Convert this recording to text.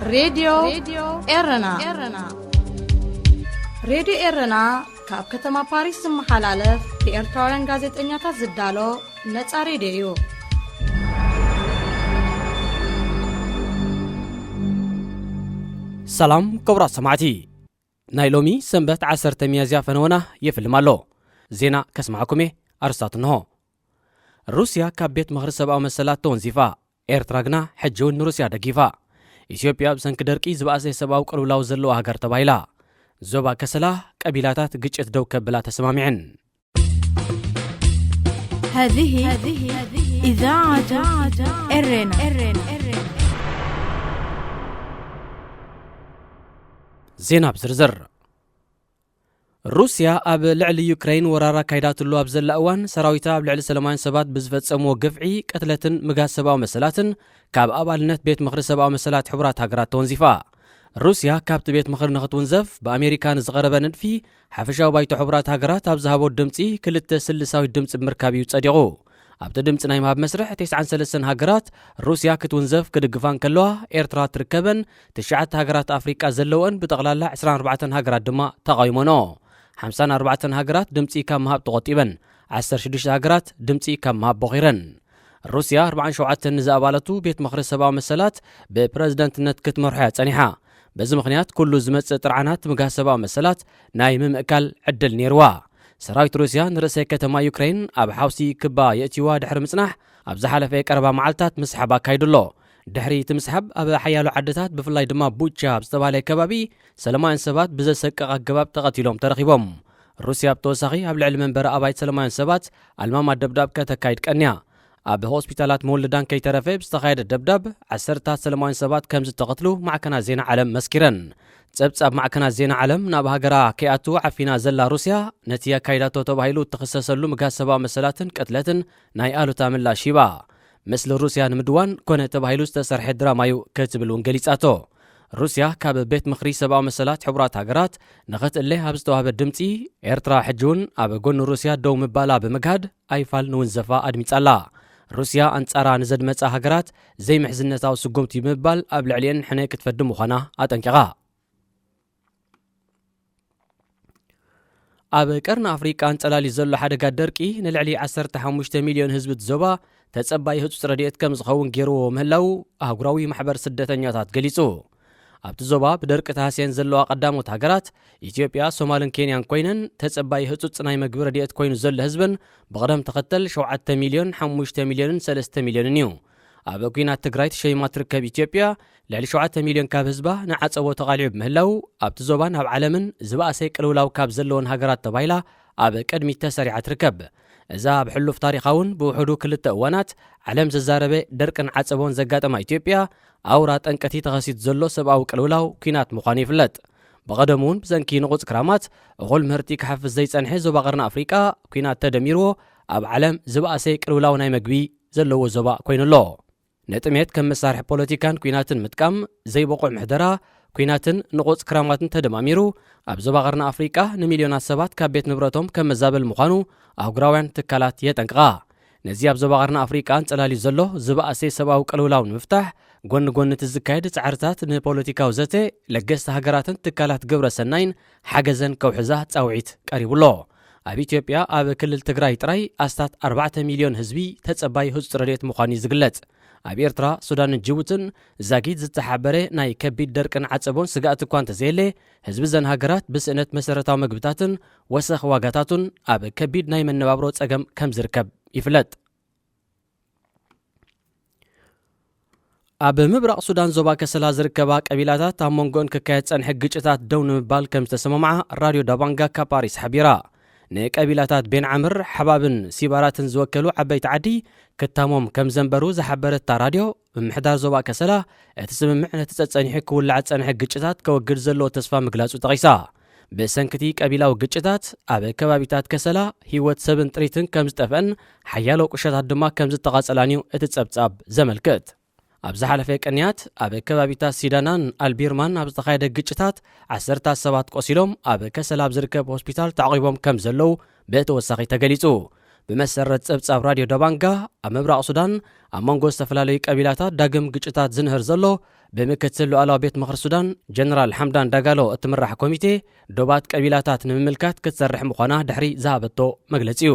ሬድዮ ኤረና። ሬድዮ ኤረና ካብ ከተማ ፓሪስ ዝመሓላለፍ ብኤርትራውያን ጋዜጠኛታት ዝዳሎ ነጻ ሬድዮ እዩ። ሰላም ክቡራት ሰማዕቲ፣ ናይ ሎሚ ሰንበት ዓሰርተ ሚያዝያ ፈነወና የፍልም ኣሎ። ዜና ከስማዕኩም እየ። ኣርስታት እንሆ። ሩስያ ካብ ቤት ምኽሪ ሰብኣዊ መሰላት ተወንዚፋ። ኤርትራ ግና ሕጂ እውን ንሩስያ ደጊፋ። ኢትዮጵያ ብሰንኪ ደርቂ ዝበኣሰ ሰብኣዊ ቅልውላው ዘለዋ ሃገር ተባሂላ። ዞባ ከሰላ ቀቢላታት ግጭት ደው ከብላ ተሰማሚዐን። هذه إذاعة إرنا. ዜና ብዝርዝር። ሩስያ ኣብ ልዕሊ ዩክረይን ወራር ኣካይዳትሉ ኣብ ዘላ እዋን፣ ሰራዊታ ኣብ ልዕሊ ሰላማውያን ሰባት ብዝፈጸምዎ ግፍዒ፣ ቅትለትን ምግሃስ ሰብኣዊ መሰላትን ካብ ኣባልነት ቤት ምኽሪ ሰብኣዊ መሰላት ሕቡራት ሃገራት ተወንዚፋ። ሩስያ ካብቲ ቤት ምኽሪ ንኽትውንዘፍ ብኣሜሪካ ንዝቐረበ ንድፊ፣ ሓፈሻዊ ባይቶ ሕቡራት ሃገራት ኣብ ዝሃቦ ድምጺ ክልተ ስልሳዊት ድምጺ ብምርካብ እዩ ጸዲቑ። ኣብቲ ድምጺ ናይ ምሃብ መስርሕ፣ ተስዓን ሰለስተን ሃገራት ሩስያ ክትውንዘፍ ክድግፋ እንከለዋ፣ ኤርትራ ትርከበን፣ ትሽዓተ ሃገራት ኣፍሪቃ ዘለወን ብጠቕላላ ዕስራን ኣርባዕተን ሃገራት ድማ ተቓዊሞንኦ። ሓምሳን ኣርባዕተን ሃገራት ድምጺ ካብ ምሃብ ተቖጢበን፣ ዓሰርተ ሽዱሽተ ሃገራት ድምጺ ካብ ምሃብ ቦኺረን። ሩስያ ኣርባዓን ሸውዓተን ንዝኣባላቱ ቤት ምኽሪ ሰብኣዊ መሰላት ብፕረዚደንትነት ክትመርሖ እያ ጸኒሓ። በዚ ምኽንያት ኩሉ ዝመጽእ ጥርዓናት ምግሃስ ሰብኣዊ መሰላት ናይ ምምእካል ዕድል ነይርዋ። ሰራዊት ሩስያ ንርእሰ ከተማ ዩክረይን ኣብ ሓውሲ ክባ የእትይዋ ድሕሪ ምጽናሕ፣ ኣብ ዝሓለፈ ቀረባ መዓልታት ምስሓብ ኣካይዱ ኣሎ። ድሕሪ እቲ ምስሓብ ኣብ ሓያሎ ዓድታት ብፍላይ ድማ ቡቻ ኣብ ዝተባህለ ከባቢ ሰላማውያን ሰባት ብዘሰቅቕ ኣገባብ ተቐቲሎም ተረኺቦም። ሩስያ ብተወሳኺ ኣብ ልዕሊ መንበሪ ኣባይቲ ሰላማውያን ሰባት ኣልማማ ደብዳብ ከተካይድ ቀንያ። ኣብ ሆስፒታላት ምውልዳን ከይተረፈ ብዝተኻየደ ደብዳብ ዓሰርታት ሰላማውያን ሰባት ከም ዝተቐትሉ ማዕከናት ዜና ዓለም መስኪረን። ጸብጻብ ማዕከናት ዜና ዓለም ናብ ሃገራ ከይኣቱ ዓፊና ዘላ ሩስያ ነቲ ኣካይዳቶ ተባሂሉ እትኽሰሰሉ ምግሃስ ሰብኣዊ መሰላትን ቅትለትን ናይ ኣሉታ ምላሽ ሂባ። ምስሊ ሩስያ ንምድዋን ኮነ ተባሂሉ ዝተሰርሐ ድራማ እዩ ክትብል እውን ገሊጻቶ። ሩስያ ካብ ቤት ምኽሪ ሰብኣዊ መሰላት ሕቡራት ሃገራት ንኽትእለ ኣብ ዝተዋህበ ድምጺ፣ ኤርትራ ሕጂ እውን ኣብ ጎኒ ሩስያ ደው ምባላ ብምግሃድ ኣይፋል ንውንዘፋ ኣድሚጻላ። ሩስያ ኣንጻራ ንዘድመጻ ሃገራት ዘይምሕዝነታዊ ስጉምቲ ብምባል ኣብ ልዕሊአን ሕነ ክትፈዲ ምዃና ኣጠንቂቓ። ኣብ ቀርኒ ኣፍሪቃ ኣንጸላልዩ ዘሎ ሓደጋ ደርቂ ንልዕሊ ዓሰርተ ሓሙሽተ ሚልዮን ህዝቢ እቲ ዞባ ተጸባይ ህጹጽ ረድኤት ከም ዝኸውን ገይርዎ ምህላው ኣህጉራዊ ማሕበር ስደተኛታት ገሊጹ። ኣብቲ ዞባ ብደርቂ ተሃስየን ዘለዋ ቀዳሞት ሃገራት ኢትዮጵያ፣ ሶማልን ኬንያን ኮይነን፣ ተጸባይ ህጹጽ ናይ መግቢ ረድኤት ኮይኑ ዘሎ ህዝብን ብቕደም ተኸተል ሸውዓተ ሚልዮን፣ ሓሙሽተ ሚልዮንን ሰለስተ ሚልዮንን እዩ። ኣብ ኲናት ትግራይ ተሸይማ ትርከብ ኢትዮጵያ ልዕሊ ሸውዓተ ሚልዮን ካብ ህዝባ ንዓጸቦ ተቓሊዑ ብምህላው ኣብቲ ዞባን ኣብ ዓለምን ዝበኣሰ ቅልውላው ካብ ዘለወን ሃገራት ተባሂላ ኣብ ቅድሚት ተሰሪዓ ትርከብ። እዛ ኣብ ሕሉፍ ታሪኻውን ብውሕዱ ክልተ እዋናት ዓለም ዘዛረበ ደርቅን ዓጸቦን ዘጋጠማ ኢትዮጵያ ኣውራ ጠንቀቲ ተኸሲቱ ዘሎ ሰብኣዊ ቅልውላው ኲናት ምዃኑ ይፍለጥ። ብቐደሙ እውን ብሰንኪ ንቑጽ ክራማት እኹል ምህርቲ ክሓፍስ ዘይጸንሐ ዞባ ቀርኒ ኣፍሪቃ ኲናት ተደሚርዎ ኣብ ዓለም ዝበኣሰ ቅልውላው ናይ መግቢ ዘለዎ ዞባ ኮይኑ ኣሎ። ንጥሜት ከም መሳርሒ ፖለቲካን ኲናትን ምጥቃም፣ ዘይበቑዕ ምሕደራ፣ ኲናትን ንቑጽ ክራማትን ተደማሚሩ ኣብ ዞባ ቀርኒ ኣፍሪቃ ንሚልዮናት ሰባት ካብ ቤት ንብረቶም ከም መዛበል ምዃኑ ኣህጉራውያን ትካላት የጠንቅቓ። ነዚ ኣብ ዞባ ቀርኒ ኣፍሪቃ ኣንጸላልዩ ዘሎ ዝበኣሰ ሰብኣዊ ቅልውላው ንምፍታሕ፣ ጎኒ ጎኒ እቲ ዝካየድ ጻዕርታት ንፖለቲካዊ ዘተ፣ ለገስቲ ሃገራትን ትካላት ግብረ ሰናይን ሓገዘን ከውሕዛ ጻውዒት ቀሪቡ ኣሎ። ኣብ ኢትዮጵያ ኣብ ክልል ትግራይ ጥራይ ኣስታት ኣርባዕተ ሚልዮን ህዝቢ ተጸባይ ህጹጽ ረድኤት ምዃኑ እዩ ዝግለጽ። ኣብ ኤርትራ፣ ሱዳንን ጅቡትን ዛጊት ዝተሓበረ ናይ ከቢድ ደርቅን ዓጸቦን ስግኣት እኳ እንተዘየለ፣ ህዝቢ እዘን ሃገራት ብስእነት መሰረታዊ መግብታትን ወሰኽ ዋጋታቱን ኣብ ከቢድ ናይ መነባብሮ ጸገም ከም ዝርከብ ይፍለጥ። ኣብ ምብራቕ ሱዳን ዞባ ከሰላ ዝርከባ ቀቢላታት ኣብ መንጎን ክካየድ ጸንሐ ግጭታት ደው ንምባል ከም ዝተሰማምዓ ራድዮ ዳባንጋ ካብ ፓሪስ ሓቢራ። ንቀቢላታት ቤን ዓምር፣ ሓባብን ሲባራትን ዝወከሉ ዓበይቲ ዓዲ ክታሞም ከም ዘንበሩ ዝሓበረት እታ ራድዮ፣ ምምሕዳር ዞባ ከሰላ እቲ ስምምዕ ነቲ ጸጸኒሑ ክውላዕ ዝጸንሐ ግጭታት ከወግድ ዘለዎ ተስፋ ምግላጹ ጠቒሳ። ብሰንኪ እቲ ቀቢላዊ ግጭታት ኣብ ከባቢታት ከሰላ ህይወት ሰብን ጥሪትን ከም ዝጠፍአን ሓያሎ ቁሸታት ድማ ከም ዝተቓጸላን እዩ እቲ ጸብጻብ ዘመልክት። ኣብ ዝሓለፈ ቅንያት ኣብ ከባቢታት ሲዳናን ኣልቢርማን ኣብ ዝተኻየደ ግጭታት ዓሰርታት ሰባት ቆሲሎም ኣብ ከሰላ ኣብ ዝርከብ ሆስፒታል ተዓቒቦም ከም ዘለዉ ብተወሳኺ ተገሊጹ። ብመሰረት ጸብጻብ ራድዮ ደባንጋ፣ ኣብ ምብራቕ ሱዳን ኣብ መንጎ ዝተፈላለዩ ቀቢላታት ዳግም ግጭታት ዝንህር ዘሎ ብምክትል ሉዓላዊ ቤት ምኽሪ ሱዳን ጀነራል ሓምዳን ዳጋሎ እትምራሕ ኮሚቴ፣ ዶባት ቀቢላታት ንምምልካት ክትሰርሕ ምዃና ድሕሪ ዝሃበቶ መግለጺ እዩ።